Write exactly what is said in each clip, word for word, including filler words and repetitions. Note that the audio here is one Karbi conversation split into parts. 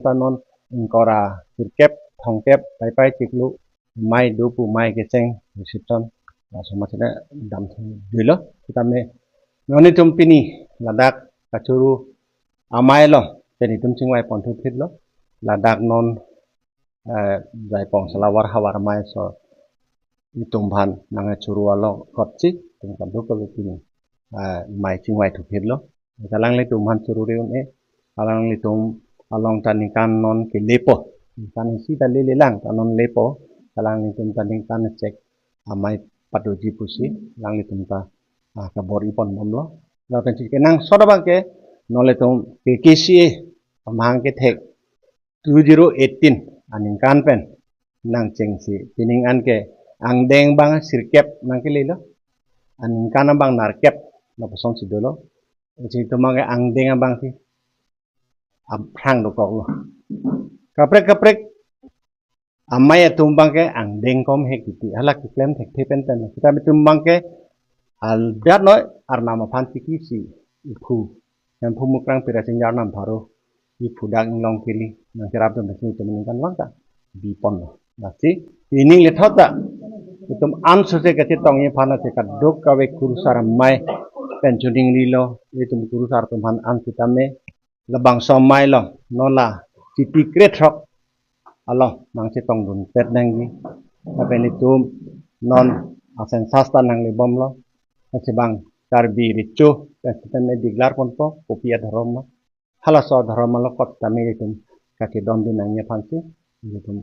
Ta non ingkoi ra sirkep thomkep paipai chiklo amei do pu amei kecheng reception, ah, somat sene dam thang dilo. Sitame non itum pini ladak kachuru amei lo, pen itum chingvai pon thuphit lo. Ladak non, eh, Jaipong Salawar Havar Amei so itum aphan nangchuru along kotsi itum kadokave pini, eh, amei chingvai thuphit lo. Alanglitum aphan churu ri un-e, alanglitum along ta ningkan non ke lepo. Ningkan isi ta lele lang, ta non lepo. Alanglitum ta ningkan chek amei padoji pusi, alanglitum ta, ah, kabor-i pon bomlo. Lapen si kenangsot abang ke, non ilitum K K C A amahang kethek two zero eighteen aningkan pen nangchengsi, pining an ke angdeng abang sirkep nangkelelo, aningkan abang nerkep, lapuson si dolo. Isi itum abang ke angdeng abang si aphrang dokoklo. Kaprek kaprek amei atum abang ke angdeng kom he kiti, hala keklem thekthe pen pen. Sitame itum abang ke adat noi arnam aphan tikisi iphu, Hemphu Mukrang Pirachingjak arnam pharo, iphu dak Inglong Kiri nangcherap dun si itum ningkan vang ta bi ponlo. Lasi pining lethot ta itum ansose kachetongji aphan lasi kadokave kurusar amei pen choningrilo, itum kurusar atum aphan an sitame labangso amei lo, non la Chiti krethrok along nangchetong dunpet nangji. Lapen itum non a-census ta nangle bomlo. Lasi bang Karbi Recho pen sitame declare ponpo, kopi adhorom lo, halaso adhorom along kot tame itum kakedon dun nangji aphan si itum,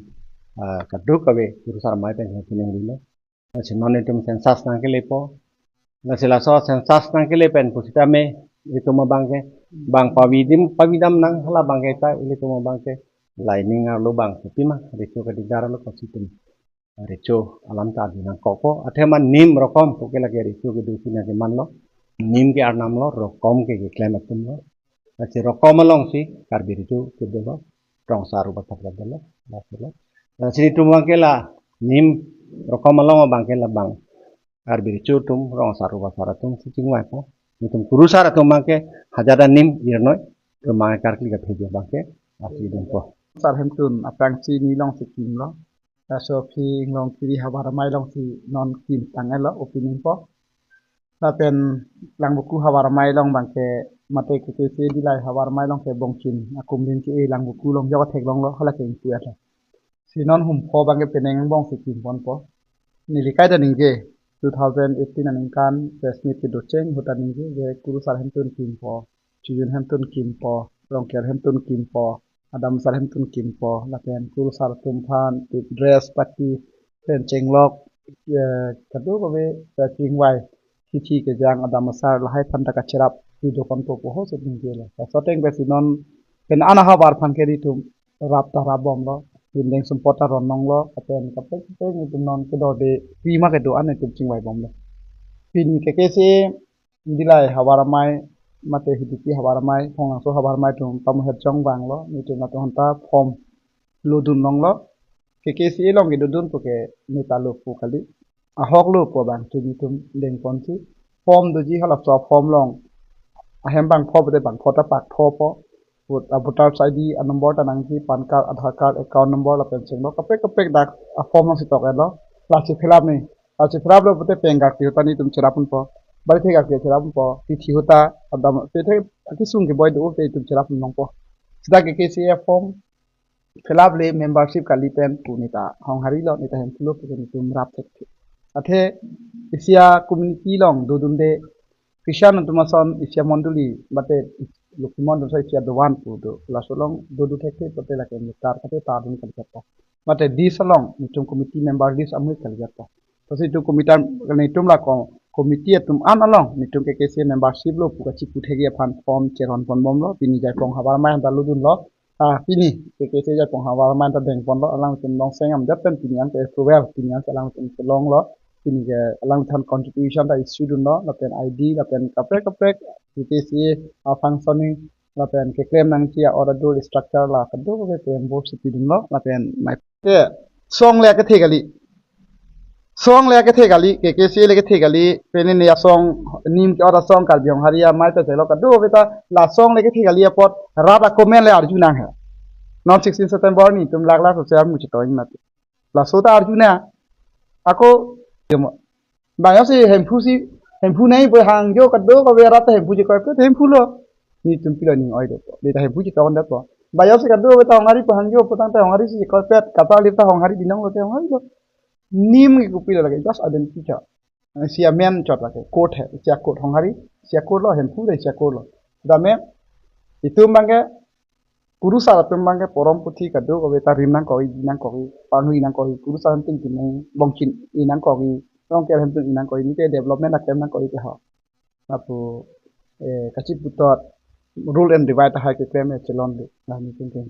ah, kadokave kurusar amei pen choningrilo. Lasi non itum census nangkelepo. Lasi laso census nangkele pen pusitame itum abang ke bang pavidim pavidam nang, hala abang ke ta ilitum abang ke lining arlo bang pima recho ke didar lo, kosi itum recho alam ta adi nangkokpo. Athema nim rokom pu ke lake recho kedo si nangkemanlo, nim ke arnam lo, rokom ke keklem atum lo. Lasi rokom along si Karbi Recho kedolo, rong asar ruba thapla dolo, lasi lo. Lasi itum abang ke la nim rokom along abang ke la bang Karbi Recho atum, rong asar ruba asar atum si chingvaipo. Itum kurusar atum abang ke hajada nim irnoi, itum abang ke karkli kaphejo abang ke lasi dunpo. Sar hemtun aphrangsi ni along si kimlo. Laso aphi Inglong Kiri Havar Amei along si non kim tang-etlo, opening po. Lapen Langvoku Havar Amei along abang ke mate K K C A Dillai Havar Amei along ke bongchin akumlin ke-e Langvoku along jok athek longlo, hala ke ingpu-etlo. Si non humpho abang ke penang angbong si kim ponpo. Neli kaita ningje, two thousand eighteen aningkan press meet kedocheng ahut ta ningje, je kurusar hemtun kimpo, chojun hemtun kimpo, rongker hemtun kimpo, adam asar hemtun kimpo, lapen kurusar atum aphan dress pati pen chenglok, eh, kadokave, eh, chingvai, hithi kejang adam asar lahai aphan ta kacherap kedo ponpo pu ahokse ningjelo. Laso ateng pensi non pen an ahavar aphan ke itum rap ta rap bomlo, bindeng sumpot ta ron longlo, lapen kaprek kaprek itum non kedorde pima kedo an itum chingvai bomlo. Pini K K C A Dillai Havar Amei, mate Hidipi Havar Amei, Phonglangso Havar Amei atum pamuhet jong vanglo, nelitum latum aphanta form lodun longlo. K K C A along kedodun pu ke neta lo pu kali, ahok lo pu abang tu nelitum dengponsi form doji, halaso form along ahem bangpho pute bangpho ta pakphopo. Vote, a voters I D a number ta nangji, PAN card, Aadhaar card, account number lapen chenglok kaprek kaprek dak a form along si tok-etlo. Lasi fill up ni. Lasi fill up lo pute pen karkli ahut ta nelitum cherap ponpo. Bari the karkli cherap ponpo. Tithi ahut ta adam pete akisung keboi do te itum cherap pon longpo. Sita K K C A form fill up le membership kali pen pu neta hong harilo, neta hem pulo pu nelitum rap thekthe. Athe isi a community along dodunde Christian atum ason isi a mondoli, mate Lokhi mondoli ason isi a dovan pu do. Laso along dodu thekthe pute lake meter kate ta dun kali jatpo. Mate list along nelitum committee member list amuhit kali jatpo. Lasi itum committee, nelitum la ko-, committee atum an along nelitum K K C A membership lo pu kachipu thekji aphan form cheron pon bomlo, pini Jaipong Havar Amei aphanta lodunlo. Ah, pini K K C A Jaipong Havar Amei aphanta dengponlo, alangtum longseng amdet pen pini an ke approval, pini an ke alangtum kelonglo, pini ke alangtum contribution ta issue dunlo, lapen I D, lapen kaprek kaprek K K C A a functioning, lapen keklem nangji a order dul structure la kadokave pen bor si pidunlo, lapen mai ke song le kethe kali. Song le kethe kali, K K C A le kethe kali, pini ne asong nim ke-ot asong Karbi Honghari Amei ta chelo kadokave ta la song le kethe kali apot rat a comment le arju nang he. Non sixteen September netum lak lak social media chetoin mati. Laso ta arju na. Ako, jomo. Bang jongsi Hemphu si, Hemphu nangpo hangjo kadokave arat ta Hemphu chekoipet Hemphu lo. Netum pilo ning oi dopo. Dei ta Hemphu cheton dopo. Bang jongsi kadokave ta Honghari pu hangjopo tangte Honghari si chekoipet. Kapa lip ta Honghari binong lote Honghari lo. Nim ke kopilo lake, just identity chot. Isi amen chot lake. Code hai. Isi acode Honghari. Isi acode lo, Hemphu ta isi acode lo. Tame, itum abangke, kurusar atum abangke porom puthi kadokave ta rim nangkok-i, nangkok-i, pangri nangkok-i, kurusar atum kinai bongchin-i nangkok-i, rongkel atum kinai nangkok-i, nite development aklem nangkok-i ke ho. Lapu, eh, kachiputhot rule and divide hai keklem chelonglo. Lah netum ke.